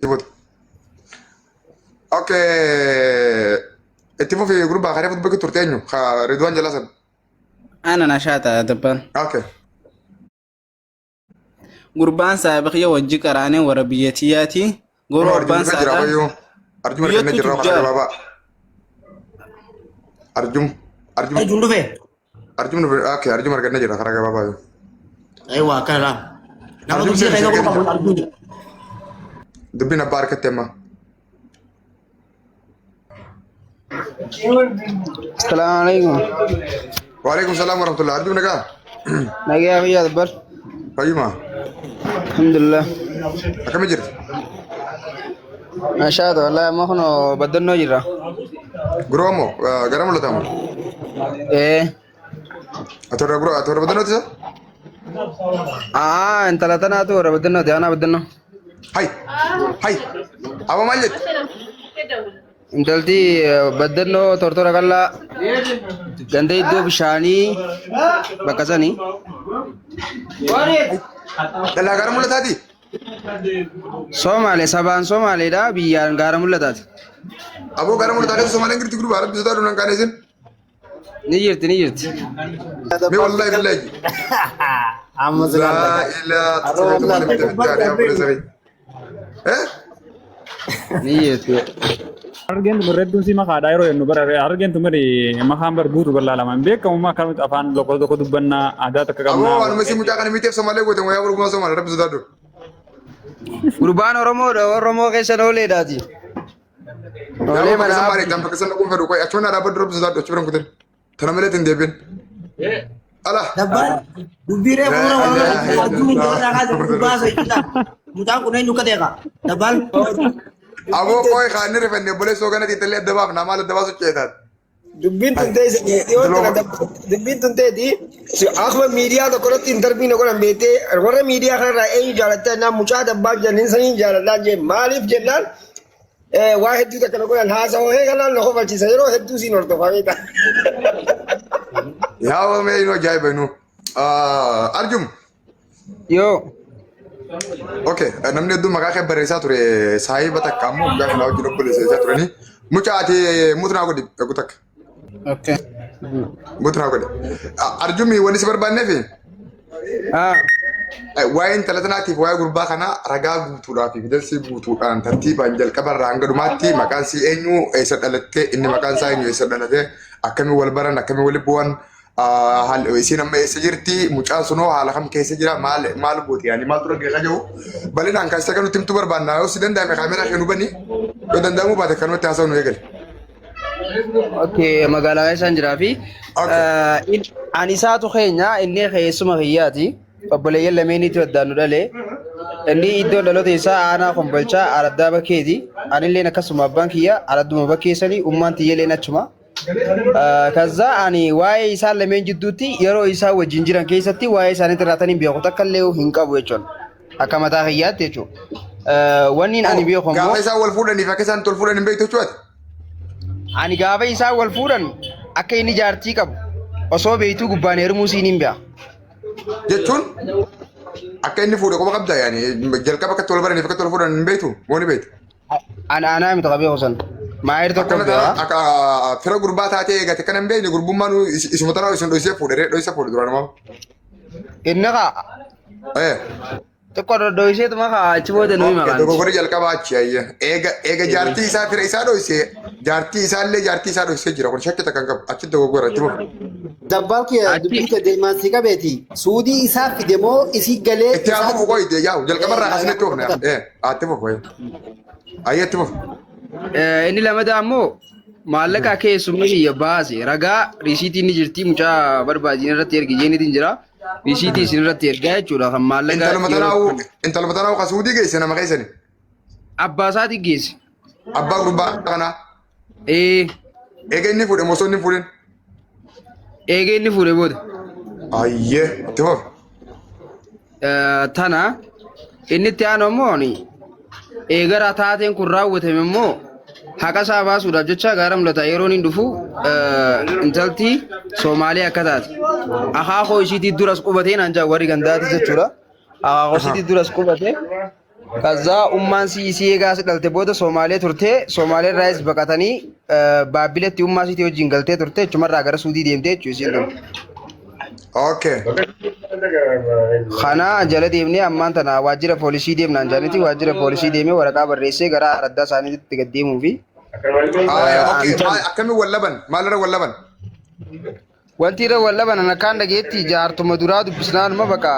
Booda. Okay. Itti fufi gurbaa karee dubbachuu turte eenyu? Ka Ridwaan jalaa sana. Ana nashaata dabbaan. Okay. Gurbaan saahiba kiyya wajji qaraanee warra biyya tiyyaati. Garuu Kunoo abbaan Arjum dhufee jira saadhaa qoyyoo. Arjum argannee biyyattuu jirra karaa tujjaara. gabaabaa. Arjum Arjum Arjun dhufe. Arjum dhufe okay Arjum argannee jirra karaa gabaabaa yoo. Eewwa akkana laa. Nama Arjum dubbii seeni keessa sirgee qabu jira. Arjun. Dubbiin abbaa harkatti amma. Assalamu alaikum. Waalaikum salaam warahmatullah. Arjum nagaa. Nagaa fayyaa dabbar. Fayyuma. Alhamdulillah. Akkami jirti? Mashaa Allah wallahi amma kun baddannoo jirra. Guroo moo gara mul'atamu? Eh. Ati warra guroo ati warra baddannoo isa? Ah intala tanaatu warra baddannoo ta'e anaa baddannoo. Hai. Hai. Aba maal jette? Intalti baddannoo tortora qal'aa ganda iddoo bishaanii bakka sanii. Dallaa gara mul'ataati? Soomaalee sabaan Soomaaleedha biyyaan gaara mul'ataati. Aboo gara mul'ataa keessa Somaaleen girti gurbaa rabbi sodaa dunan kaane isin. Ni jirti ni jirti. Mee wallahi billahi. Amma si Laa laallata. ilaa tasirratti malee miti bittaa yaa obboleessa kee. Eh? Ni jirti. Harargeen tun hedduun si makaadha yeroo jennu bara harargeen tun bari makaan bar guutuu bal'aa lamaan beekamu akkanumatti afaan tokko tokko dubbannaa aadaa takka Aboo qabnaa. waanuma isin mucaa kana miteef Somaalee goote moo yaa gurbaa Somaalee rabbi sodaadhu. Gurbaan Oromoodha Oromoo keessa nooleedhaati. Yaa Noolee bakka mana san maali tan bakka san dhaquun fedhu qoy achuma naa dhaabbadhu rabbi sodaadhu achi biran kutin. Tana malee hin deebiin. Ala. Dabbaan dubbii reefu Laa nura waan ilaaha Arjun illallah. irraa kaase gurbaa isa jechuudha. Mucaan kun eenyu akka ta'e kaa. Dabbaan Aboo qoy kaanni rifanne obboleessoo kana xiixallee adda baafna maal adda baasu ceetaan. Dubbiin tun teesse dhiyoo tana dubbiin tun teeti akkuma miidiyaa tokko irratti intarviin na godhan beektee warra miidiyaa kanarraa eenyu jaalattee jennaan mucaa dabbaa jennaan saniin jaaladhaan jee maaliif jennaan waa hedduu takka na godhan haasawaa kanaan na kofalchiisa yeroo hedduu siin hordofaa beektaa. Yaa wamee inuu ajaa'iba inuu. Arjum. Yoo. Okay, namni hedduun maqaa kee barreessaa ture saahiba takka ammoo mucaa kana wajjin obboleessa jechaa turanii. Mucaa ati mutu naa godhi dhaqu takka. Okay. Mutu naa godhi. Arjumi wanni si barbaanneefi Ah. waa'ee intala tanaatiif waa'ee gurbaa kanaa ragaa guutuudhaa fi fidansii guutuudhaan tartiibaan jalqaba irraa hanga dhumaatti maqaan sii eenyu eessa dhalatte inni maqaan isaa eenyu eessa dhalate akkamiin wal baran akkamiin walitti bu'an Isiin amma eessa jirti? Mucaan sunoo haala kam keessa jira? Maal maal gooti? Yaani maaltu dhaggeessa jiru? Bal'inaan kan isa kan nutti himtu barbaanna. Yoo si danda'ame kaameeraa kee nu bani. Yoo danda'amuu baate kanumatti haasa'u nu eegali. Okay, magaalaa keessaan jiraa fi Okay. ani isaatu keenya inni keessuma kiyyaati. Obboleeyyan lameeniitu addaan nu dhale. Inni iddoon dhaloota isaa aanaa kombolchaa araddaa bakkeeti. Anilleen akkasuma abbaan kiyya aradduma bakkeessanii ummaan tiyyalleen achuma. Kaza ani waa'ee isaan lameen jidduutti yeroo isaan wajjin jiran keessatti waa'ee isaaniitti irraa tan hin beeku takka illee hin qabu jechuun akka mataa kiyyaatti jechuudha. Wanni ani beeku immoo Gaafa isaan wal fuudhaniif akka isaan tol fuudhan hin beektu jechuudha. ani gaafa isaan wal fuudhan akka inni jaartii qabu osoo beektuu gubbaan heerumuu siin hin beeka. Jechuun akka inni fuudhe quba qabda yaani jalqaba akka itti wal baraniif akka itti wal fuudhan hin beektu moo ni beektu? Ana anaa miti qabee kusan. Maayir tokko Akkana beekaa. akka fira gurbaa taatee eegate kana hin beekne gurbummaan isuma tanaa isin dhoysee fuudhe ree dhoysa fuudhe duraan immoo. Inni kaa Eh. xiqqoo dhodhoiseetuma kaa achi booda nuyi maqaan. Dogoggorri jalqabaa achi ayya. Eega eega jaartii isaa fira isaa dhoyse jaartii isaa illee jaartii isaa dhoysee jira kun shakki takka hin qabu achi dogoggora itti fufu. Dabbaan kiyya Achi dubbii kee deemaan si qabeeti. Suudii isaa fide moo isii galee Itti haa isaa fufu qoy yaa'u jalqabarraa kaasnee itti fufne. Eh itti fufu. Ayya itti fufu. Inni lamadaa ammoo maallaqa keessumni kiyya baase ragaa riisiitiin ni jirti mucaa barbaadiin irratti ergi jeeniitiin jira. Riisiitii isin irratti ergaa jechuudha kan maallaqa Intaluma yeroo tanaa'u intaluma tanaa'u ka suudii geesse nama keessani. abbaa isaatii geesse. Abbaa gurbaa kanaa. Ee Eega inni fuudhe moo osoo inni hin fuudhin? eegee inni fuudhe booda. Ayyee itti fufi. Tana inni itti aanu ammoo ani eegara taateen kun raawwatame immoo haqa isaa baasuudhaaf jecha gaara mul'ata yeroon hin dhufu intalti Soomaalee akka taate akaakoo isiitii duras qubatee naan jaa warri gandaati jechuudha. Akaakoo isiitii duras qubate Kazaa ummaan sii isii eegaa as dhalte booda Somaalee turte. Somaalee irraayis baqatanii Baabbiletti ummaa isiitii wajjin galtee turte. Achumarraa gara Suudii deemte jechuudha isiin tun. Okay. Kana jala deemnee ammaan tana waajjira poolisii deemnaan jaaniti waajjira poolisii deemee waraqaa barreessee gara araddaa isaaniitti gad deemuu fi Aya, okay. Maal akkamiin wal laban? Maalirra wal laban? Wanti irra wal dhaban an akkaan dhageetti jaartuma duraa dubbisnaanuma baqa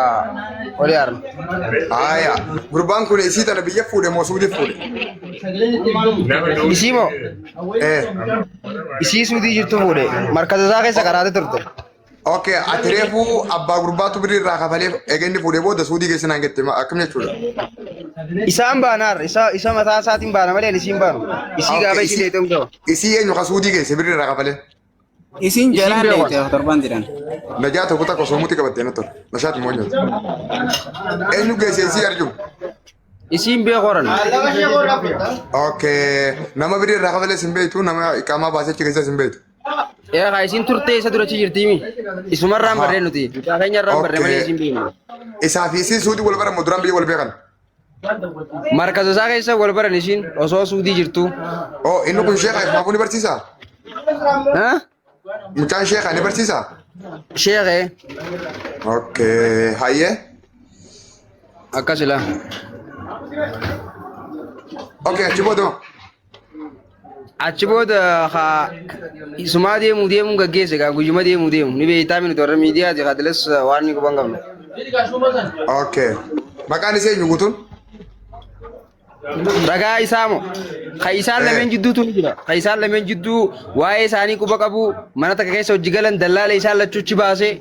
olii aarna. Aya, gurbaan kun isii tana biyya fuudhe moo suudii fuudhe? Isii moo Eh. isii suudii jirtu fuudhe markaza isaa keessa qaraate turte. Okay, ati reefuu abbaa gurbaatu birrii irraa kafalee eega inni fuudhee booda suudii keessa naan jette akkam jechuudha? Isaan baanaar isa isa mataa isaatiin baana malee ani isiin baanu. Isii Okay, gaafa isiin isii dheeyxee hunda. isii eenyu ka suudii geesse birrii irraa kafalee? Isin Isiin jalaan beekan. deeyte torban jedhan. Najaa tokko takka osoo muti qabattee na tola. Nashaati moo nyaata. Eenyu geesse isii arjum? Isiin beekoran. Okay, nama birrii irraa kafalee sin beektu nama iqaamaa baasee achi keessa sin beektu. Ee kaa isiin turtee isa dura achi jirtiimi. Isumarraan barree nuti. Mucaa keenyarraan barree malee Okay. isiin beeknu. Isaa fi isiin suudii wal baran moo duraan biyya wal beekan? Markaza isaa keessa wal baran isiin osoo suudii jirtu. Oh, inni kun sheekha ifumaafuu ni barsiisaa? Ha? Mucaan sheekha ni barsiisaa? Sheekee Okay, hayyee. akkas ilaa. Okay, achi booda hoo? Achi booda haa isumaa deemuu deemuun gaggeesse gaa guyyuma deemuu deemu ni beektaa minuti warra miidiyaati haa dilas waan ni quban qabnu. Okay. Maqaan isee eenyu guutuun? Ragaa isaa moo ka isaan lameen jidduutu ni jira ka isaan lameen jidduu waa'ee isaanii quba qabu mana takka keessa hojii galan dallaala isaan lachuuchi baasee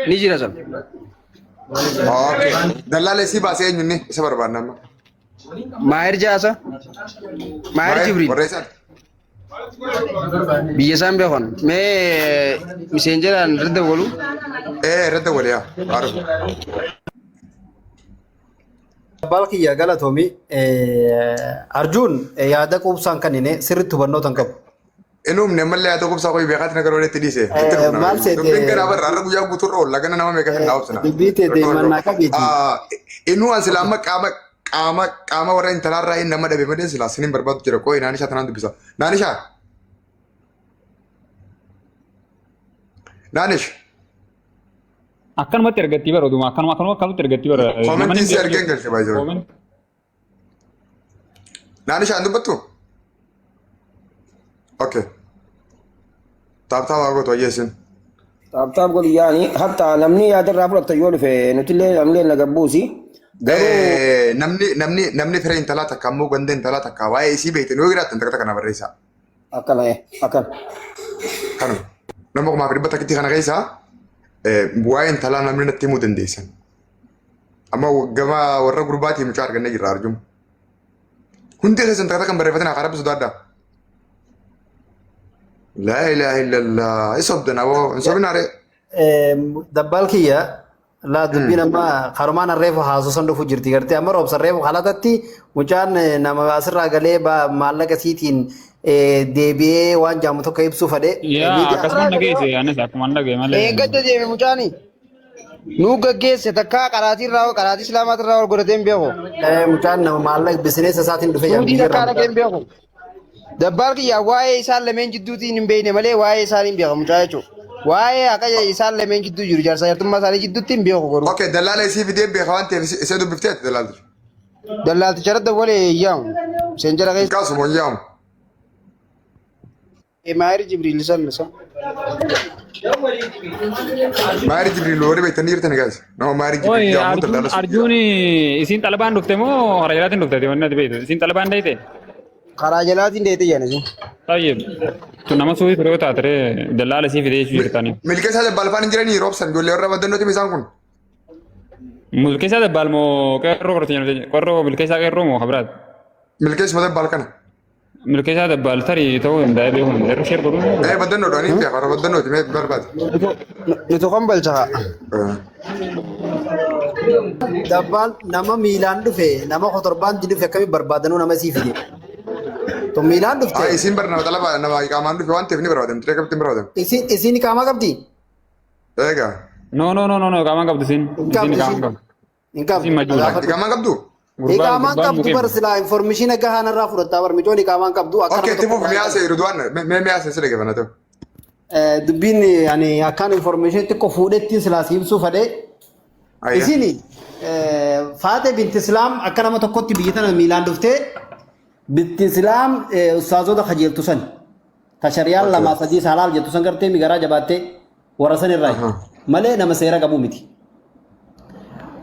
ni jira san. Okay. Dallaala isii baasee eenyu inni isa barbaadna amma. Maahir Jaasa. Maahir Jibriil. Warra isaan. Biyya isaan beekan. Mee miseenjeraan irra dawwalu. Ee irra dawwale yaa. Haaruf. Abbaan kiyya galatoomi. Arjuun yaada quubsaan kan inni sirriitti hubannoo tan qabu. Inni humne ammallee haa ta'u qubsaa qoyi beekaatti na gara walitti dhiise. Itti dhufna. Maal seete? Dubbiin garaa barra har'a guyyaa guutuurra oolla gana nama meeqa finna obsina. Dubbii tee deemannaa qabeeti. Inuu an sila amma qaama qaama qaama warra intalaarraa hin nama dhabe malee sila sinin barbaadu jira qoyi naanishaa tanaan dubbisa. Naanishaa. Naanish. Akkanumatti ergattii bara oduma akkanuma akkanuma akkanumatti ergattii bara. Koomentii si argeen galche baay'ee. Comment. Naanishaa hin dubbattu? Okay. Taaptaa waa gootu ayyeessin. Taaptaap godhi yaani hatta namni yaada irraa fudhata yoo dhufe nutillee namni na gabbuusi. Garuu Namni namni namni fira intalaa takka ammoo ganda intalaa takka waa'ee isii beektan yoo jiraattan takka takka na barreessaa. Akkana akkana. Kanuma. Nama 1000 takkitti kana keessaa waa'ee intalaa namni natti himuu dandeessan. Amma gama warra gurbaatii mucaa argannee jirra arjuma. Hundi keessan takka takkan barreeffatina karaa rabbi sodaadhaa. Laa ilaaha illallah. Isa sobdan aboo hin sobinaa ree. Dabbaal kiyya laa dubbiin amma karumaan reefu haasoo dhufu jirti gartee amma roobsan reefu halatatti mucaan nama asirraa galee maallaqa siitiin deebi'ee waan jaamu tokko ibsuu fadhe. Yaa akkasuma dhageesse anis akkuma dhagee malee. Eeggadda deeme mucaani. Nuu gaggeesse takkaa qaraatii irraa qaraatii islaamaa irraa ol godhatee hin beeku. Mucaan nama maallaqa bizineesa isaatiin dhufe Suudii takkaa dhaqee hin beeku. Dabbaal kiyyaa waa'ee isaan lameen jidduutiin hin beekne malee waa'ee isaanii hin beeka mucaa jechuudha. Waa'ee haqa isaan lameen jidduu jiru jaarsaa jaartummaa isaanii jidduutti hin beeku garuu. Okay, dallaala isii fidee beeka waan ta'eef isee dubbiftee ati dallaalticha. Dallaalticha irratti walee yaamu. Seenjara keessa. Kaasuma hin yaamu. Maayir Jibriil san isa. Maayir Jibriil warri beektanii jirtan guys. Nama Maayir Oi, Jibriil jedhamu Arjun, dallaala sun. Arjun isiin xalabaan dhufte moo karaa jalaatiin dhufte wanni ati beektu? Isiin xalabaan deeyte? Karaa jalaatiin deete jedhan isin. Tayyib. Tun nama suufii firoo taate dallaala isii fidee jechuu jirtani. Milkeessaa dabbaal faan hin jiranii roobsan ijoollee warra baddannoo isaan kun. Milkeessaa dabbaal moo qeerroo qorti qorroo milkeessaa qeerroo moo kabiraati? Milkeessuma dabbaal kana. Milkeessaa dabbaal tarii ta'uu danda'a beekuu hin danda'u. Sheer godhuu. Ee baddannoodha ni beeka warra baddannooti mee barbaade. Nutu kan balcha haa. Dabbaal nama miilaan dhufe nama kotorbaanti dhufe akkamitti barbaadanuu nama sii fide. Tun miilaan dhufte. Haa isiin bar nama xalaba nama qaamaan dhufe waan ta'eef ni barbaadamti. Diree qabdi hin barbaadamu. Isiin isiin qaamaa qabdi? Egaa. No no no no no qaamaan qabdu isiin. Hin qabdu Isiin qaamaan isiin. qabdu. Hin qabdu. Isiin majuudha. Gaafadhu. Qaamaan qabdu? Gurbaan Iqaamaan gurbaan qabdu muqiim. bar silaa information gahaa narraa fudhattaa bar micoon iqaamaan qabdu akka Okay, nama itti tokko fuuf mi'aase Ridwaan mee mi'aase si dhaggeeffanna ta'u. Dubbiin ani akkaan information xiqqoo fuudhetti silaa si ibsuu fadhee. Ayya. Isini Faatee binti Islaam akka nama tokkotti biyya tana miilaan dhuftee binti Islaam ustaazota kajeeltu san ta shariyaan lamaa sadii halaal jettu san gartee migaraa jabaattee warra san irraa malee nama seera qabu miti.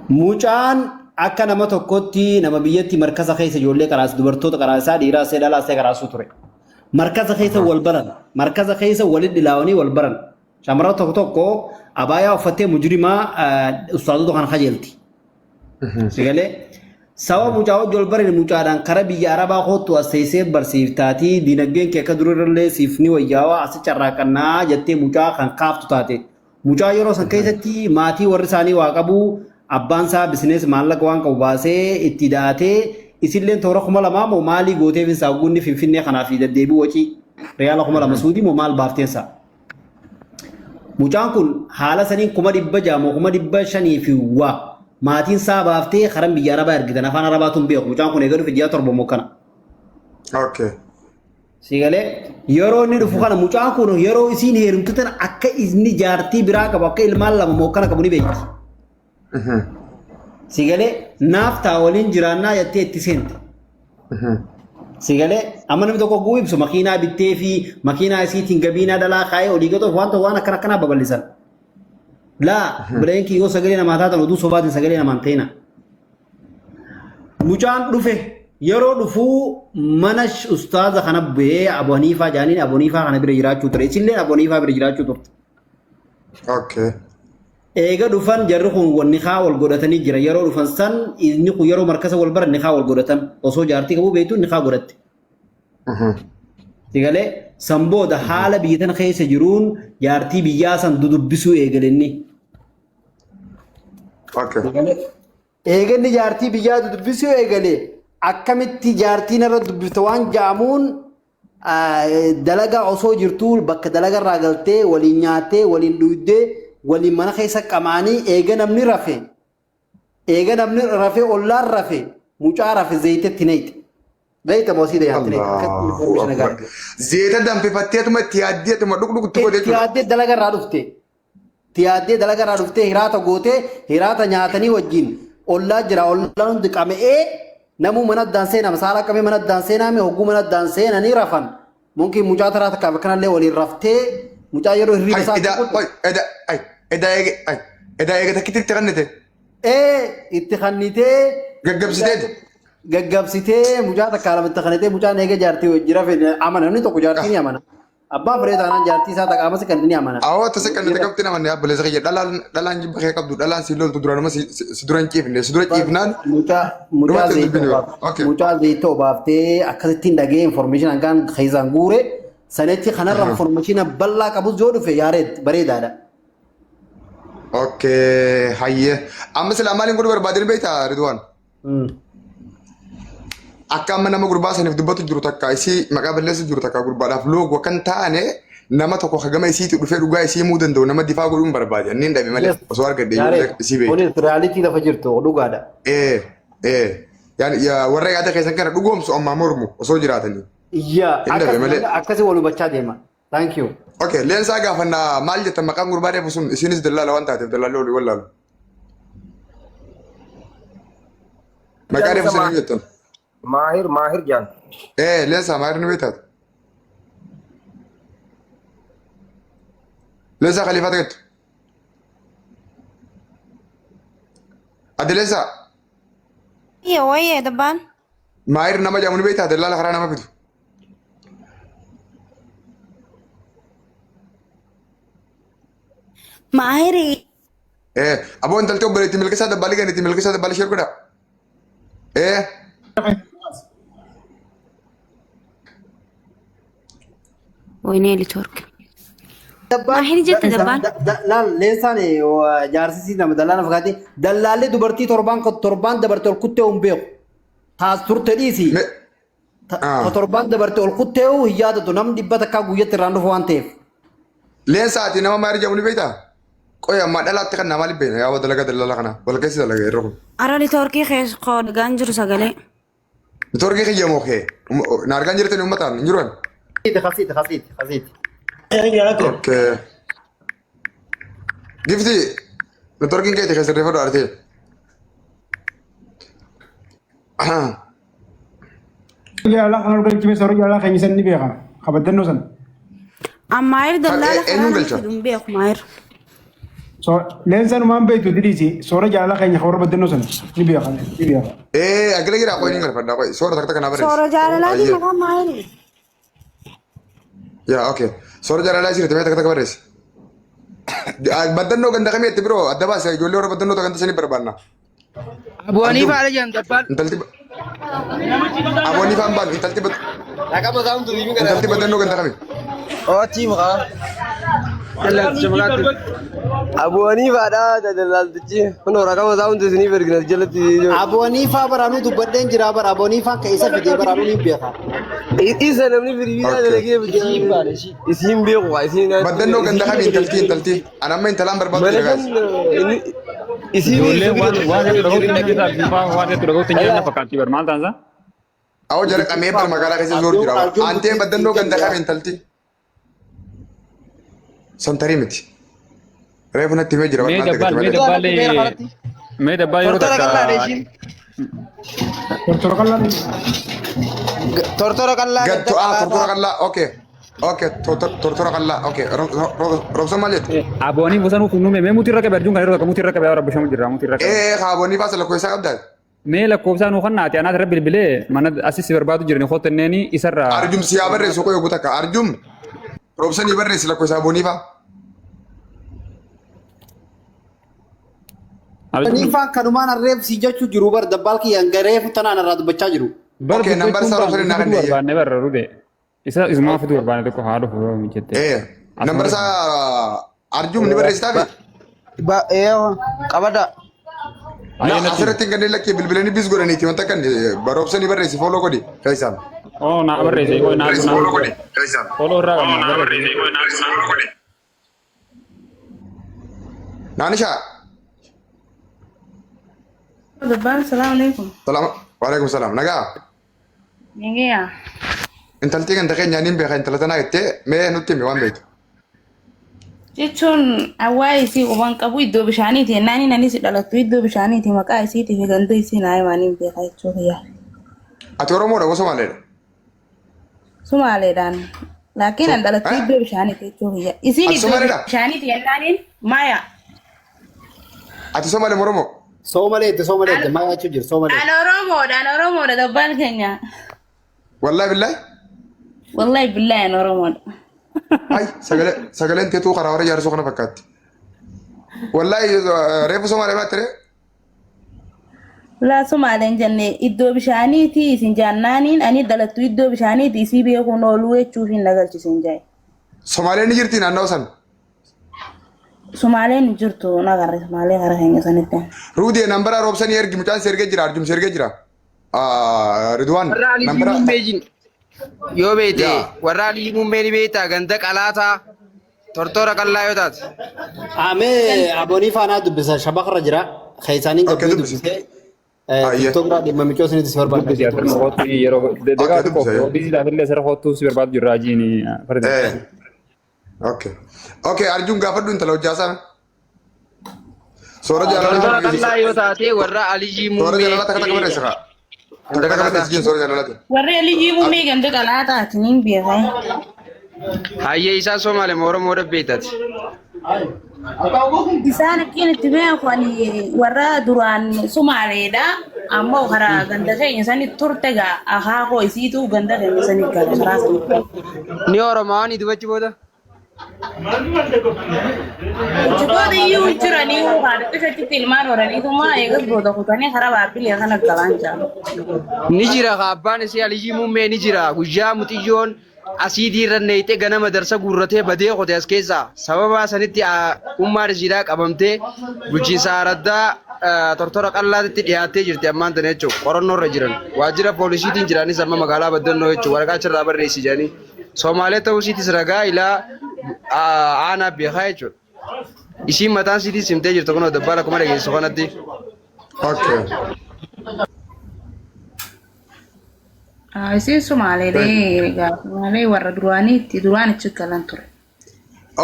Mucaan akka nama tokkotti nama biyyatti markaza keessa ijoollee qaraas dubartoota qaraasaa dhiiraa see dhalaa see qaraasuu ture. Markaza keessa wal baran markaza keessa walitti dhilaawanii wal baran. Shamarran tokko tokko abaayaa uffattee mujrimaa ustaazota kana kajeelti. Sigalee sababa mucaa wajji wal barani mucaadhaan kara biyya Arabaa kootu as teessee barsiiftaatii dinagdeen kee akka durirrallee siif ni wayyaawaa asi carraaqannaa jettee mucaa kan kaaftu taate. Mucaa yeroo san keessatti maatii warri isaanii waa qabu abbaan isaa business maallaqa waan qabu baasee itti daatee isilleen toora 2000 moo maalii gooteef isaa guunni Finfinnee kanaa fi deddeebii wacii riyaala 2000 suudii moo maal baafteensa. Mucaan kun haala saniin 600,000 moo 500,000 fi waa maatiin isaa baaftee karan biyya Arabaa ergitan afaan Arabaatu hin beeku. Mucaan kun eega dhufe ji'a 7 moo kana. Okay. Sigalee yeroo inni dhufu kana mucaan kun yeroo isiin heerumtu tana akka inni jaartii biraa qabu akka ilmaan lama moo kana qabu ni beekti. Sigalee naaf taa waliin jiraannaa jettee itti seente. Sigalee amma namni tokko guu ibsu makiinaa bittee fi makiinaa isiitiin gabiinaa dhalaa kaayee olii gatuuf waan tokko waan akkana akkanaa babal'isan. Laa bileenkii yoo sagalee namaa taatan oduu sobaatiin sagalee namaan ta'ina. Mucaan dhufe yeroo dhufuu mana ustaaza kana bu'ee Abu Haniifaa jaaniin Abu Haniifaa kana bira jiraachuu ture. Isilleen Abu Haniifaa bira jiraachuu turte. Okay. Eega dhufan jarri kun wal nikaa wal godhatanii jira. Yeroo dhufan san inni kun yeroo markasa wal baran nikaa wal godhatan. Osoo jaartii qabuu beektu nikaa godhatte. Sigalee san booda haala biyya tana keessa jiruun jaartii biyyaa san dudubbisuu eegale inni. Okay. Eega inni jaartii biyyaa dudubbisuu eegale akkamitti jaartiin irra dubbifta waan ja'amuun dalagaa osoo jirtuu bakka dalagarraa galtee waliin nyaattee waliin dhugdee waliin mana keessa qamaanii eega namni rafe eega namni rafe ollaan rafe mucaa rafe zayitetti nayxe. Zayita moo siida yaatti nayxe. Akkatti Allahu information Akbar. gaarii. Zeeta danfifatteetuma itti yaaddeetuma dhugdhugtti godhe Itti jechuudha. yaaddee dalagarraa dhufte. Itti yaaddee dalagarraa dhuftee hiraata gootee hiraata nyaatanii wajjin ollaa jira ollaan hundi qama'ee namuu mana addaan seenama saala qamee mana addaan seename hogguu mana addaan seenanii rafan. Mumkin mucaa taraa takkaaf akkanallee waliin raftee mucaa yeroo hirriba Hay isaa edaa tuqutti hay edaa hay edaa eege hay edaa eege takkitti itti kennite. ee itti kannitee Gaggabsiteeti. gaggabsitee mucaa takkaa lama itti kannitee mucaan eega jaartii wajji rafe amana namni tokko jaartii ni amana. Abbaa firee taanaan jaartii isaa takka ammas kan ni amana. Awwa tasa kan itti qabdi namanni abboleessa kiyya dhalaan dhalaan jibba kee qabdu dhalaan si loltu duraanuma si si dura hin ciifne si dura ciifnaan Mucaa mucaa dhumatti zayita dubbiin obaaf okay. mucaa zayita obaaftee akkasittiin dhagee information hangaan keessaan guure sanechi kanarra information bal'aa qabus yoo dhufe yaareed bareedaadha. Okay hayyee amma silaa maaliin godhu barbaadeen beektaa Ridwaan? Akka amma nama gurbaa saniif dubbatu jiru takka isii maqaa balleessu jiru takka gurbaadhaaf loogu akka hin taane nama tokko hagama isiitti dhufee dhugaa isii himuu danda'u nama difaa godhuun barbaade. Inni hin dhabe malee Yes. osoo argadhe ijoollee Yaareed isii beekti. kunis reality lafa jirtu dhugaadha. Ee ee yaani yaa warra yaada keessan kana dhugoomsu ammaa mormu osoo jiraatanii. Iyyaa Hin dhabe akkas malee. akkasi wal hubachaa deema. Thank you. Okay, leensaa gaafannaa maal jettan maqaan gurbaa reefu sun isinis dallaala waan taateef dallaalli olii wallaalu. Maqaa reefu sun jettan. Maahir Maahir jaan. Ee leensaa maal ni beektaat? Leensaa khaliifaa tagattu. Adde leensaa Iya, wayye dabbaan. maahir nama jedhamu ni beektaa dallaala karaa nama fidu. Maahiri Ee aboo intalti obboleetti milkisaa dabbaalii ganitti milkisaa dabbaalii ishee godha. Ee ወይኔ ኔትወርክ Maahiri jette dabbaan. Laal leensaan jaarsisii nama dallaala fakkaate dallaallee dubartii torbaan torbaan dabarte ol kuttee hin beeku. Taas turte dhiisi. Ta torbaan dabarte ol kuttee hin yaadatu namni dhibba takkaa guyyatti irraan dhufu waan ta'eef. Leensaa ati nama maal jedhamu ni beektaa? Qoy ammaa dhalaatti kan namaa libbeen yaa dalagaa daldala kana wal keessa dalagaa irra kun. Ara liitoorkii keessa koo dhagaan jiru sagalee. Niitoorkii kiyya moo kee? Na argaan jirtani uummataan hin jiruan? Khasiiti khasiiti khasiiti. Okay. Gifti niitoorkiin keeti keessa sirreeffadhu aartee. Jaalala kan argachuu soora jaalala keenya san ni beeka. Kabaddannoo sana. Ammaayir dallaala karaa Eenyuun nama galcha? fidu hin beeku maayir. Leensan waan beektu didhiisi soora jaalala keenya kan warra baddannoo sana ni beeka ni beeka. Ee agila jira qoy ni galfadha qoy soora takka takka naa barreessi. Soora jaalalaatiin Ayyee. maqaan maayiri. Yaa okay. Soora jaalalaa isirratti mee takka takka barreessi. Baddannoo ganda kamii itti biroo adda baase ijoollee warra baddannoo ganda sanii barbaanna. Abu'anii faana jiran dabbaan. Intalti aboonii faan baanu intalti intalti baddannoo ganda kamii. Ootii maqaa. Abu'anii faadhaa daldaltichi. Kun raqama isaa hundi isiniif ergina jalatti. Aboonii faa baraanuu dubbadheen jira bara aboonii faan ka isa fidee baraanuu ni beeka. Isa namni firiisaa dalagee isiin beeku isiin. Baddannoo ganda kamii intalti intalti. Ani amma intalaan barbaadu Mana jira kan guys. isiin Ijoollee waan waan hedduu dhaga'uutti hin jirre waan hedduu dhaga'uutti hin jirre na fakkaatti bar maal taansa? Awwa jara qamee bar magaalaa keessa zoor jira. Antee baddannoo ganda kamii intalti. Santarii miti. Reefu natti himee jira Mee barnaan dabbaan dagate mee malee. dabbaalee mee dabbaa yeroo Tortora takka qal'aadha ishiin. Tortora qal'aa. Tortora qal'aa Gad gadda to'aa tortora qal'aa. qal'aa okay. Okay tortora qal'aa okay. Roobsan maal jette? Aboonii bosonuu funuume mee mutii irra qabe arjuun kan yeroo takka mutii irra qabe yaa rabbi shamu jirra mutii irra qabe. Ee kaaboonii faasa lakkoofsa qabdaa? Mee lakkoofsaa nuu kannaati anaas irra bilbilee mana asis si barbaadu jirani kottanneeni isarra. Arjum si haa barreessu qoy ogu takka arjum roobsanii barreessi lakkoofsa aboonii faa. Aboonii faan kanumaan harreef si jechuu jiru bar dabbaal kiyyaan gareefu tanaan irraa dubbachaa jiru. Bar Okay, nambar isaa roobsanii naa fiduu kenna. barbaanne barra rude. Isa isumaa fiduu barbaanne tokko haa dhufu yoo mijette. Ee nambar isaa arjum ni barreessitaa fi? Qabada. Na asirratti hin kanneen lakkee bilbilanii bis godhaniiti wanta kan baroobsanii barreessi fooloo godhi keessaan. Oh naa barreesse qoy naa Barreessi fooloo godhi keessaan. Fooloo irraa qabna barreesse. Naanishaa. Dabbaan salaamu alaikum. Salaam waalaikum salaam nagaa. Nagayaa. Intaltii ganda keenya niin beeka intala tanaa jettee mee nutti himi waan beektu. Jechuun waa'ee isii quban qabu iddoo bishaaniiti jennaan anis dhalattu iddoo bishaaniiti maqaa isiitii fi ganda isii naa himaan beeka jechuu kiyya. Ati Oromoodha moo Somaaleedha? Sumaaleedhaan. Laakiin an dhalattu iddoo bishaaniiti jechuu kiyya. Isiin Ati iddoo Somaaleedha? bishaaniiti jennaaniin maya. Ati Somaalee moo Oromoo? Soomaleetti soomaleetti maal jechuu jiru soomaleetti. An Oromoodha an Oromoodha dabbaan keenya. Wallaahi billaahi. Wallahi billahi an Oromoodha. Ay sagalee sagaleen teetuu karaa warra jaarsoo kana fakkaatti. Wallaahi reefu Somaalee maatti ree? Laa Sumaaleen jenne iddoo bishaaniiti isin jaannaaniin ani dhalattu iddoo bishaaniiti isii beekuun ooluu jechuuf hin nagalchisin jae. Somaaleen ni jirti naannoo san. Sumaaleen hin jirtu nagarre Sumaalee kara keenya sanitti. Ruudee nambara roobsanii ergi mucaan si ergee jira arjum si ergee jira. Ridwaan Warra Alii nambara. Muummee jin. Yoo beekte warra Alii Muummee ni beektaa ganda qalaataa tortora qal'aa yoo taate. Amee aboonii faanaa dubbisa shabakarra jira. Keessaaniin gabbee dubbisee. TikTok irraa dhimma micoo isinitti si barbaada. Dubbisi asirra kottu yeroo deegaa tokko biziidhaaf illee asirra kottu si barbaadu jirra ajiin fardi. Okay. Okay Arjun gaafadhu intala hojjaasaa. Soora Tortora jaalalaa. qal'aa yoo taate warra Alii Soora Muummee. jaalalaa takka takka barreessa kaa. Takka takka barreessi jeen soora jaalalaati. Warri Aliyyii Muummee ganda qalaataati niin beeka. Hayyee isaan Somaalee moo Oromoo beektaati? Isaan akkiin itti beeku ani warra duraan Sumaaleedha. Ammoo karaa ganda keenya sanitti turte gaa akaakoo isiitu ganda keenya sanitti gala karaa sanitti. Ni Oromoo ni dubachi booda. Hojjettoota iyyuu jiranii haadha achitti ilmaan horaniituma eegas booda kutanii karaa baabbilee kana galaan jira. Ni jira ka abbaan isii Aliyyii Muummee ni jira. Guyyaa muxiyyoon asiidii irra neeyxee ganama darsa guurratee badee qote as keessaa. Sababa sanitti ummaan isiidhaa qabamtee bulchiinsa araddaa tortora qal'aatitti dhiyaattee jirti ammaan tana jechuudha. Qorannoo irra jiran. Waajjira poolisiitiin jiranis amma magaalaa Baddannoo jechuudha. Waraqaa achirraa barreessi jedhanii. Somaalee ta'uu isiitis ragaa ilaa aanaa beekaa jechuudha. Isiin mataan siitii simtee jirtu kunoo dabbaala akkuma dhageessu kanatti. Okay. Isiin Sumaaleelee egaa Sumaalee warra duraanii itti duraan achi galan ture.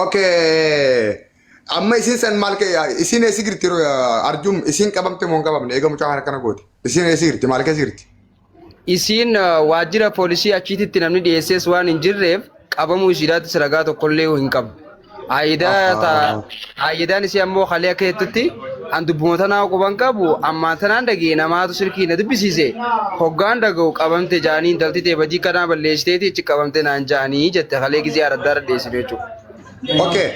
Okay. Amma isiin san maal kee isiin eessi jirti yeroo arjum isiin qabamte moo hin qabamne eega mucaa kana akkana goote. Isiin eessi jirti maal keessa jirti? Isiin waajjira poolisii achiititti namni dhiyeessees waan hin jirreef qabamuu isiidhaattis ragaa tokkollee hin qabu. Aayidaan isii ammoo kalee akka jettutti an dubbuma tanaa quban qabu ammaan tanaan dhagee namaatu silkii na dubbisiise hoggaan dhaga'u qabamte jaanii intalti tee badii kanaa balleessiteeti achi qabamte naan jaanii jette kalee gizee araddaarra dhiyeessinu jechuudha. Okay.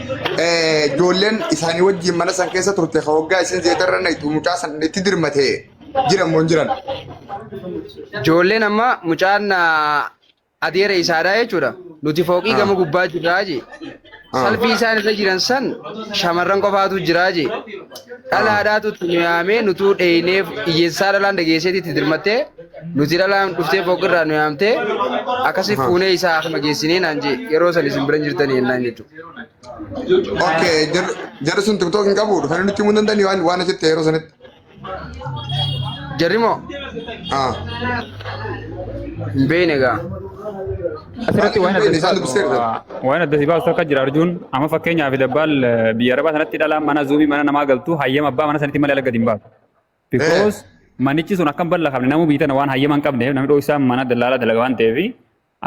Ijoolleen isaanii wajjin mana san keessa turte ka hoggaa isin zeetarra naqxu mucaa san itti dirmate jiran moo hin jiran? Ijoolleen amma mucaan adeera isaadha jechuudha. Nuti fooqii gama gubbaa jirraa jee. Salfii isaan irra jiran san shamarran qofaatu jiraa jee. Dhalaadhaatu itti nu yaamee nutuu dheeyinee hiyyeessaa dhalaan dhageesseeti itti dirmattee nuti dhalaan dhuftee fooqirraa nu yaamtee akkasi fuunee isaa akkuma geessinee naan jee yeroo san isin bira hin jirtanii jennaan jechuudha. Okay, jarri sun TikTok hin qabu dhufanii nutti himuu hin danda'anii waan achitti yeroo sanitti. Jarri moo hin beekne egaa. Asirratti waan adda si Isaan baasu dubbiseera. waan adda si baasu akka jira arjuun amma fakkeenyaaf dabbaal biyya arabaa sanatti dhalaan mana zuumii mana namaa galtu hayyama abbaa mana sanitti malee ala gadi hin baatu. Because manichi sun akka hin bal'aafne namuu biyya tana waan hayyama hin qabneef namni dhoosaa mana dallaalaa dalaga waan ta'eef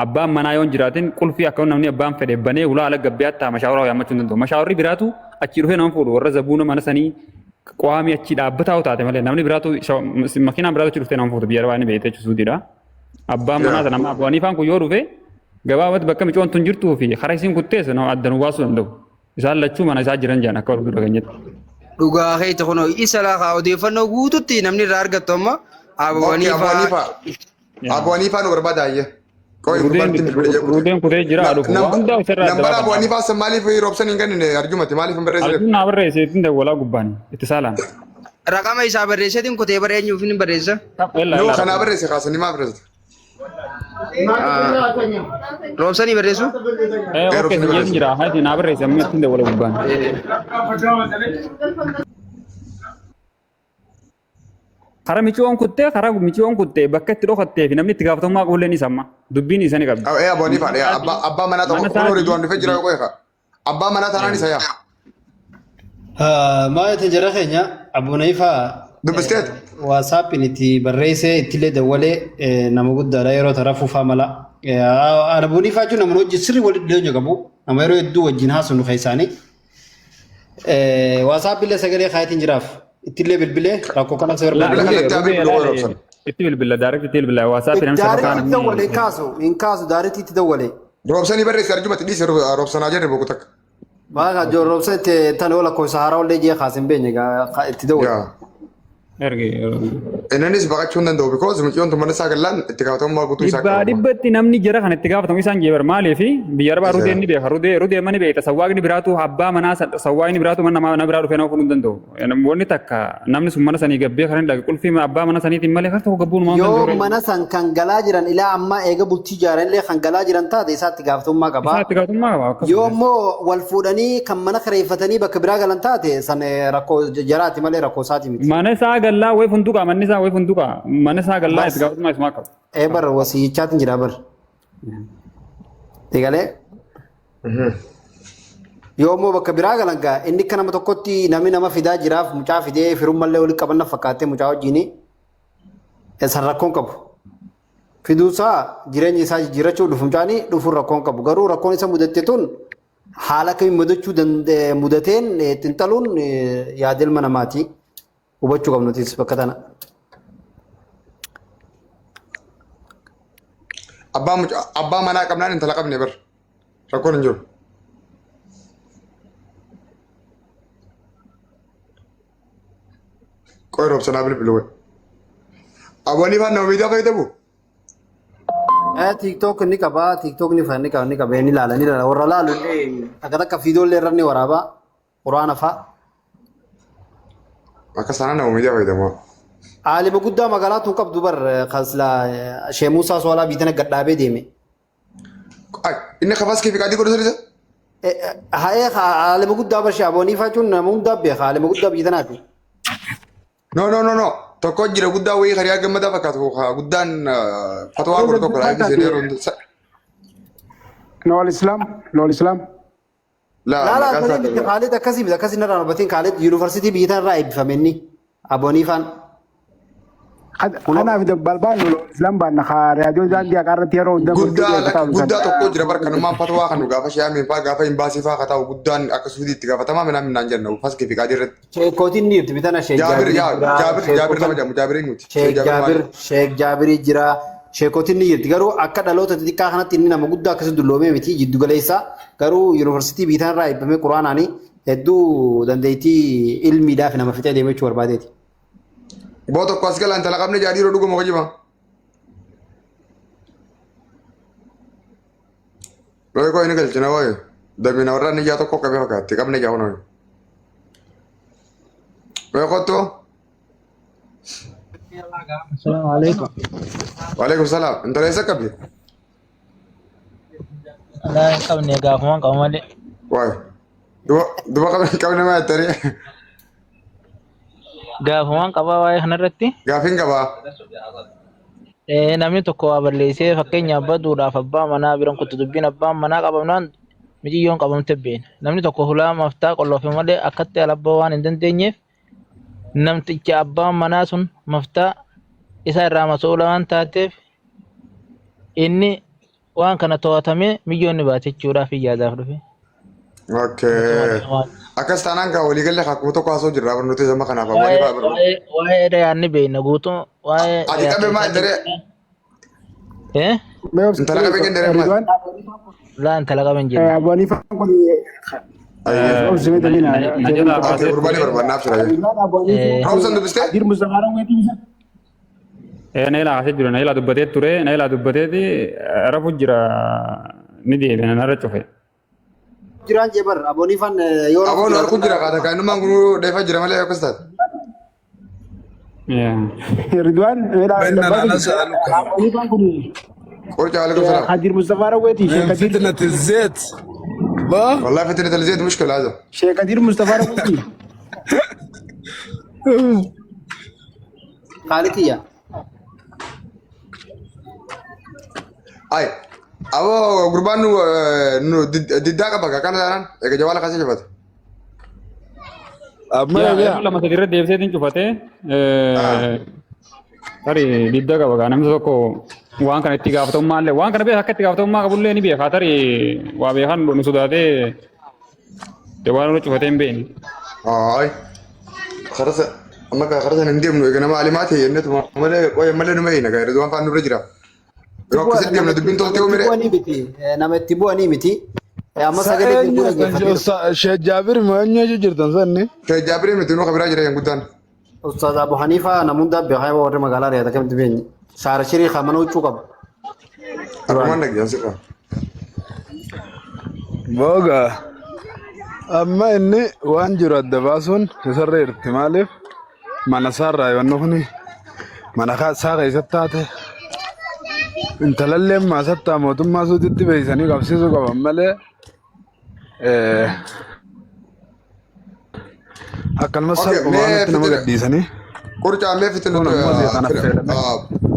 abbaan manaa yoo hin jiraatin qulfii akka namni abbaan fedhe banee ulaa ala gabbiyaatti ta'a mashaawaraa yaammachuu hin danda'u. Mashawarri biraatu achii dhufee nama fuudhu warra zabuuna mana sanii qaamii achii dhaabbataa yoo taate malee namni biraatu makiinaan biraatu achii dhuftee nama fuutu biyya arabaa ni beekte jechuudha. Abbaan manaa sana amma Abu Haniifaan kun yoo dhufe gabaabatti bakka micoon tun jirtuu fi karaa isiin kuttees nama adda nu baasuu danda'u. Isaan lachuu mana isaa jiran jedhan akka wal dhageenyetti. Dhugaa keeti kunoo isa laakaa odeeffannoo guututti namni irraa argattu amma Abu Okay, Abu Haniifaa Haniifaa. Abu Haniifaa nu barbaada ayyee. Qoy gurbaatti bilbila jee kute. Ruudeen kutee jira dhufu. Waan hundaa isarraa adda Nambara Abu baafata. Haniifaa san maaliif roobsan hin kennine arjumati maaliif hin barreessine? Arjuun naa barreesse ittiin dawwalaa gubbaan itti saalaan. Raqama isaa barreesseetiin kutee bara eenyuuf hin barreessa? Ella Noo ella. kanaa barreesse kaasanii maaf barreessite? Roobsanii barreessu? Eh okay si jeen jira haati naa barreesse amma ittiin dawwala gubbaan. Karaa micoon kuttee karaa micoon kuttee bakka itti dhokattee fi namni itti gaafatamummaa qabullee ni samma. Dubbiin isa ni qabdi. Ee Abu Haniifaa abbaa abbaa manaa Mana tokko kun isaatii Ridwaan dhufee jira qoy abbaa manaa taanaan isa yaa. Maal jette jara keenya Abu Haniifaa Dubbisteet? WhatsAppiin itti barreessee ittillee dawwalee nama guddaadha yeroo tara fufaa mala. Abu Haniifaa jechuun nama hojii sirrii walitti dhiyeenya qabu nama yeroo hedduu wajjin haasofnu keessaanii. WhatsAppillee sagalee kaayatiin jiraaf ittillee bilbilee rakkoo kanas La Bilbila barbaade. rudee kallattii haa rudee bilbilu qoy laale roobsan. itti bilbila direct itti bilbila WhatsApp namni Daaretti sadarkaan itti dawwale hin kaasu hin kaasu daaretti itti dawwale. Roobsanii barreesse arjumati dhiise roobsanaa jedhe boqu takka. Baaka roobsa itti tan oola lakkoofsa haaraa ollee jee kaas hin beenye itti dawwale. Yaa. erge. Innis baqachuu hin danda'u because mucayyoon tun mana isaa gallaan itti gaafatamummaa guutuu isaa Dhibbaa qaba. dhibbatti namni jara kan itti gaafatamu isaan jeebar maaliif biyya arabaa rudeen ni beeka rudee rudee mani beekta sawwaaqni biraatu abbaa manaa sawwaaqni biraatu mana mana biraa dhufee nama fuudhuu hin danda'u. Wanni takka namni sun mana sanii gabbee kan hin dhaqe qulfii abbaa mana saniitiin malee kan tokko gabbuun waan Yoo danda'u. mana san kan galaa jiran ilaa ammaa eega bultii ijaaranillee kan galaa jiran taate isaatti gaafatamummaa qaba. Isaa itti gaafatamummaa qaba Yoo akkasuma. immoo wal fuudhanii kan mana kireeffatanii bakka biraa galan taate san rakkoo jaraati malee rakkoo isaati miti. Mana isaa gallaa wayi funduqa manni isaa wayi funduqa mana isaa gallaa itti Bas gaafatamummaa isumaa qaba. ee bar wasiichaatiin jira bar. Egalee yoo immoo bakka biraa galan gaa inni akka nama tokkotti namni nama fidaa jiraaf mucaa fidee firummallee walitti qabanna fakkaattee mucaa wajjini san rakkoon qabu. Fiduusaa jireenya isaa jijjiirrachuu dhufu mucaanii dhufuun rakkoon qabu. Garuu rakkoon isa mudatte tun haala akkamiin mudachuu mudateen xinxaluun yaada ilma namaati. Hubachuu qabnu nutis bakka tana. Abbaa mucaa abbaa manaa qabnaan intala qabne bar. Rakkoon hin jiru. Qoy roobsanaa bilbilu wayi. Abu Haniifaan nama miidiyaa fayyadamu? TikTok ni qaba, TikTok ni fa ni qaba, ni qaba, ni ilaala, ni ilaala. Warra laalu illee takka takka fiidoollee irra ni waraaba. Quraana fa'a. Akka sana nama miidiyaa fayyadamu. Aalima guddaa magaalaa tun qabdu bar kan silaa Shee Muusaa Soolaa biitana gad dhaabee deeme. Ay, inni kafaas kee fi qaadii godhu sirriisa? Haa'ee haalima guddaa barshee Abu Haniifaa jechuun nama hundaa beeka haalima guddaa biyya tanaati. No, no, no, no. Tokko jira guddaa wayii hariyaa gammadaa fakkaatu guddaan fatwaa godhu tokko laayif seenee yeroo hunda. Nool Islaam, Nool Islaam. Laa Laalaa maqaan isaa sanii miti Kaalid akkasii miti akkasii narraa hubatiin Kaalid yuunivarsiitii biyya tanarraa eebbifame inni Abu Haniifaan. Kanaaf dabbaal baannu Nool Islaam baanna haa raadiyoo daandii haqaa irratti yeroo hunda murtii Guddaa dhiyeeffata lakki oolu guddaa tokko jira bar kanumaan fatwaa kanu gaafa shi'aamiin faa gaafa imbaasii faa kataa guddaan akka suudii itti gaafatamaa minaan minaan jenna faskii fi qaadii irratti. Sheekootiin ni jirti bitana Sheek Jaabir Jaabirii yaa jira Jaabir Jaabir nama sheekota jedhamu Jaabir eenyuti? Sheek Sheek Jaabir Jaabir maali? Sheek Jaabirii jira sheekootiin ni jirti garuu akka dhaloota xixiqqaa kanatti inni nama guddaa akkasii dulloomee miti jiddu galeessa garuu yuunivarsiitii biyya tanarraa eebbifame quraanaani hedduu dandeettii ilmiidhaaf nama fixee deemee jechuu barbaadeeti. Boo tokko as galaan intala qabne jaadhiiroo dhuguma hojiba. Looyi koo inni galchina wayi. Damina warra inni ijaa tokko qabee fakkaatti qabne ijaa kun. Looyi kottu. Assalamu alaikum. Waalaikum salaam. Intala eessa qabdi? Alaa hin qabne gaafumaan qaba malee. Wayi. Duba qabne qabne maa jettanii? Gaafumaan qabaa waa'ee kanarratti. Gaafiin qabaa. Namni tokko waa balleessee fakkeenyaaf baduudhaaf abbaa manaa biran kutte dubbiin abbaan manaa qabamnaan miciyyoon qabamte beena. Namni tokko hulaa maftaa qolloofe malee akkatti alabbaa waan hin dandeenyeef namticha abbaan manaa sun maftaa isa irraa masuula waan taateef inni waan kana to'atamee miyyoon ni baate jechuudhaaf yaadaaf dhufe. Okay. Akkas taanaan kaa waliigalee akkuma tokko haasoo jirra barnoota sama kanaaf ammoo ni Waa'ee ba'a barnoota. waa'ee waa'ee dhayaanni beekna guutuu waa'ee Ati qabe maal daree? Eh? Intala qabee kenderee maal? Ridwaan Laa intala qaban jenna. Abu Haniifaan kun obsime tamina. Okay, gurbaan barbaadnaaf jira. Ridwaan Abu Haniifaan Roobsan dubbistee? Hadir Mustafaa Rawweetii isa. Nailaa kaasee jira. Nailaa dubbatee ture. Nailaa dubbateeti rafu jira ni deebiin narra cufe. Jiraan jee bar Abu Haniifaan yoo rafu Aboon jiraatu harku jira kaata kaanummaan kun dheefa jira malee akkas taate. Ridwaan بيننا نسألك Abu Haniifaan kun Qoricha waalaikum salaam. Hadir Mustafaa Rawweetii من Sheekh Kadir فتنة الزيت با والله فتنة الزيت مشكلة هذا. Sheekh Kadir Mustafaa Rawweetii. Kaalidiyya. Ay, aboo gurbaan nu nu diddaa qaba kaa kana taanaan eega jawaala kaasee cufate. أما Yaa يا yeroo lama sadi irra deebiseetiin cufatee tarii didda qaba kaa namni tokko waan kana itti gaafatamummaa illee waan kana beeka akka itti gaafatamummaa qabullee ni beeka tarii waa beekan nu sodaatee jawaala irra cufatee hin beekne. Ay, karasa amma kaa karasa hin deemnu eega nama alimaa ta'e jennetu malee qoye malee numa eeyna gaa Ridwaan faan nurra jira. Yeroo akkasitti deemna dubbiin toltee Nama itti uumire. bu'anii miti. Nama itti bu'anii miti. Amma sagalee Eenyu bilbila dhaggeeffatee Sheekh Jaabir moo eenyu jirtan sanni? Sheekh Jaabir miti nuu kabiraa jira hin guddaan. Ustaaz Abu Haniifaa nama hundaa beekaa warri magaalaa Riyaad akkamitti beekni. Saara shirii kan mana huccuu qaba. Akkumaan dhaggeessan sirra. Booga amma inni waan jiru adda baasuun isarra jirti maaliif mana isaarraa yoonni kuni mana isaa keessatti taate intalallee maasattaa mootummaa suutitti beeksisanii qabsiisuu qaban malee akkanuma Okay, salphuma mee waanatti nama fitina gadhiisanii qoricha mee fitina kun ammoo seexan affeelame.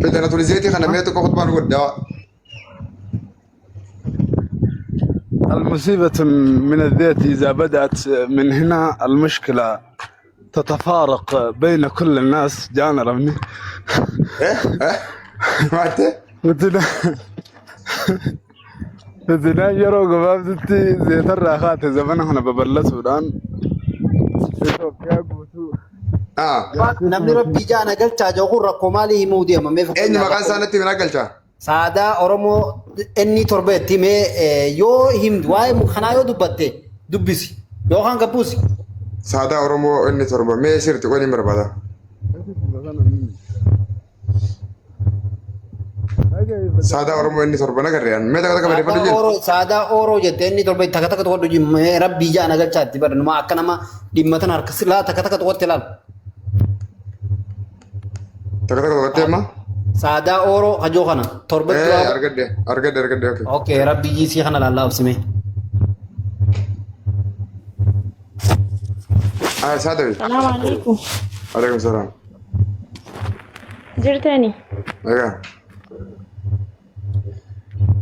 fitina tulizeetii kana mee tokko khutbaan godhaa. المصيبة من الذات إذا بدأت من هنا المشكلة تتفارق بين كل الناس جانا رمني Eh eh maatte مثل مثل yeroo gabaabdutti zeetarraa kaate zamana kana babal'isuudhaan Itoophiyaa guutuu ah Namni rabbii jaana galchaa jiru kun rakkoo maalii himuu deema mee eenyu fakkeenyaaf maqaan isaa natti himina galchaa. Saadaa Oromoo inni torba itti mee yoo himtu waa'ee kanaa yoo dubbatte dubbisi yookaan gabbuusi. Saadaa Oromoo inni torba mee sirti qoonni hin barbaada. Saadaa Oromoo inni torba nagarree mee takka takka barreeffadhu Saadaa jenna. Oromoo saadaa Oromoo jette inni torba takka takka tokko dhuji mee rabbii jaana galchaa itti bara numa akka nama dhimma tana harka silaa takka takka tokkotti ilaal. Takka takka tokkotti amma. Saadaa Oromoo hajoo kana torba Eh duraa. argadde argadde argadde okay. Okay rabbii jiisii kana laallaa obsime. Ah, isaa ta'e. Salaamu alaikum. Alaikum salaam. Jirtani? Egaa.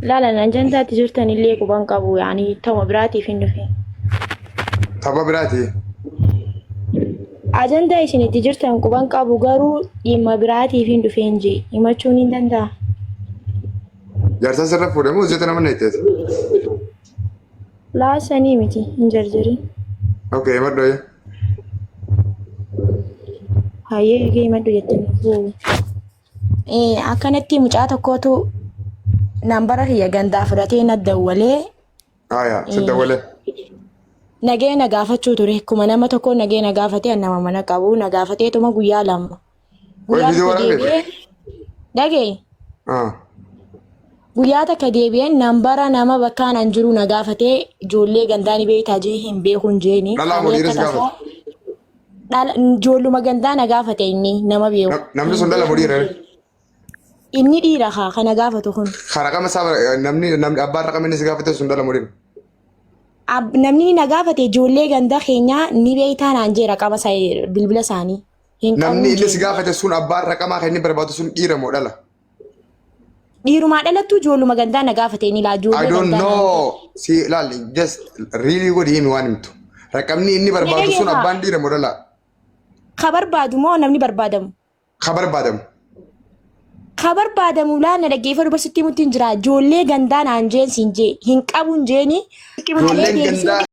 Laala nan jantaatti jirtan illee quban qabu yaani ta'uma biraatiif hin dhufe. Tapha biraati. Ajandaa isin itti jirtan quban qabu garuu dhimma biraatiif hin dhufeen jee himachuun hin danda'a. Jaarsaa sirra fuudhe moo hojjeta nama neetteeti? Laasanii miti hin jarjarin. Okay, himadhu ayyee. Hayyee eegee himadhu jettanii. Akkanatti mucaa tokkotu nambara kiyya gandaa fudhatee na dawwalee Aya, si dawwalee. nagee na gaafachuu ture. Akkuma nama tokko nagee na gaafatee an nama mana qabu na gaafateetuma guyyaa 2. Qoy Guyyaa viidiyoo tokko waraabdeeti? deebi'ee dhagee Ah. guyyaa takka deebi'een nambara nama bakkaan an jiru na gaafatee ijoollee gandaa ni beektaa jee hin beekuun jeeni. Dhalaa moo Ani dhiira akka si gaafate? tasaa dhala ijoolluma gandaa na gaafate inni nama beeku. Namni Hin sun dhala moo beekuun dhiira? jee. Inni dhiira kaa kana gaafatu kun. Ka raqama isaa namni namni abbaan raqama inni si gaafate sun dhala moo dhiira? Namni na gaafate ijoollee ganda keenyaa ni beektaa naan jee raqama isaa bilbila isaanii. Hin Namni qabuun inni si jee. gaafate sun abbaan raqamaa kan inni barbaadu sun dhiira moo dhala? Dhiirumaa dhalattuu ijoolluma gandaa na gaafate inni laa I ijoollee don't gandaa naan jee. know. Si ilaali just really godhi himi waan himtu. Raqamni inni Na barbaadu sun dhageessaa? abbaan dhiira moo dhala? Ka barbaadu moo namni barbaadamu? Ka barbaadamu. Ka barbaadamu laa na dhaggeeffadhu barsitti himutti hin jira. Ijoollee gandaa naan jeen siin jee hin qabuun jeeni. Kalee Ijoolleen deebisee gandaa